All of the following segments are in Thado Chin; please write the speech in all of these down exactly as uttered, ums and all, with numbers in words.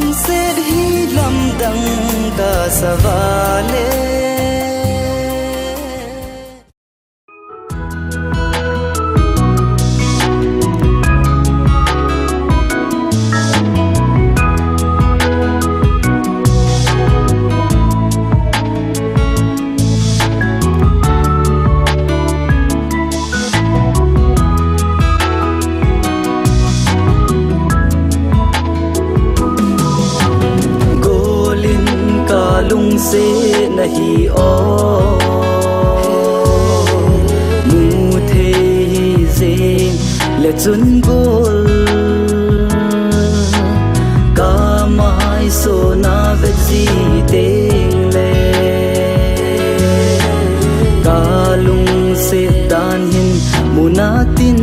Set hi lamdang ka sa vale. Golin ka lungset na hi o, mu thei hi jeng le chun gol ka mai so na vet ji teng le, ka lungset dan hin mu na tin,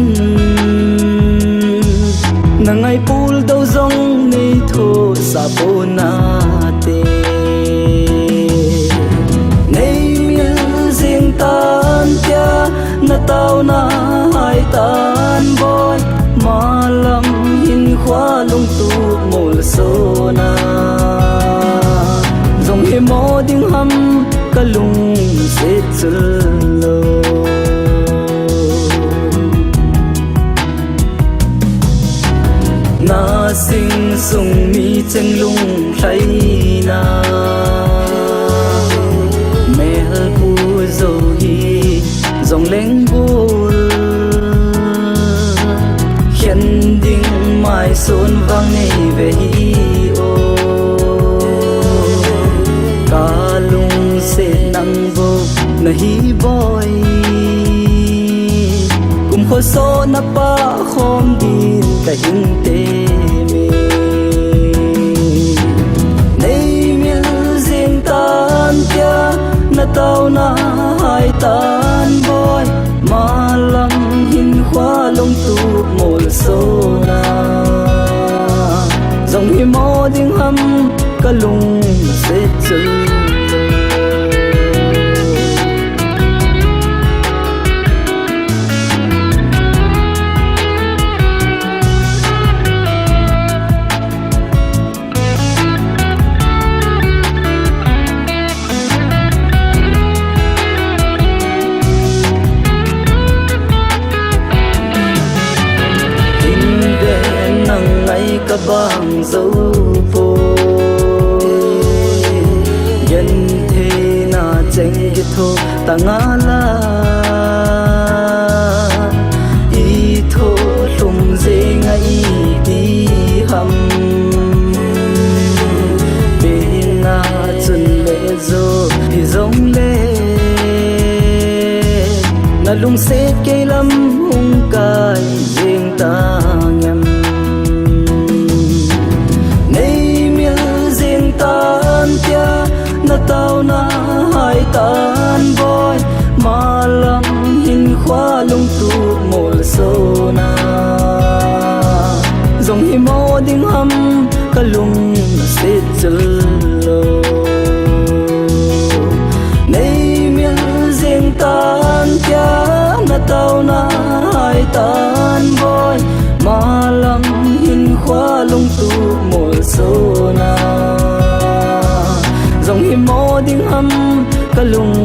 na ngai pul do zong nei tho sa po na te. Nei mil zing tan tia na tau na hai tan boy, malam hin khua lung tu mol so na. Zong hi mo ding ham ka lungset chul lo. Na sing sung mi cheng lung thlai na, mel pu zo hi zong leng bul, khen ding mai sun vang nei ve hi o. Ka lungset nang vo na hi boy, kum kho so na pa khom din ka hin te me. Nei mil zing tan tia na tau na hai tan boy, malam hin khua lung tu mol so na. Zong hi mo ding ham ka lungset chul. Inven nang ngai ka bang zo po. Gen thei na cheng ki tho ta nga la. I tho hlum zeng a i ti ham. Pe na chun le zo hi zong le. Na lungset kei lam hung kai zing ta ngem. Nei mil zing tan tia na tau na hai tan boy, malam hin khua lung tu mol so na. Zong hi mo ding ham ka lungset chul lo. Nei mil zing tan tia na tau na hai tan boy, malam hin khua lung tu mol so na. Zong hi mo ding ham ka lung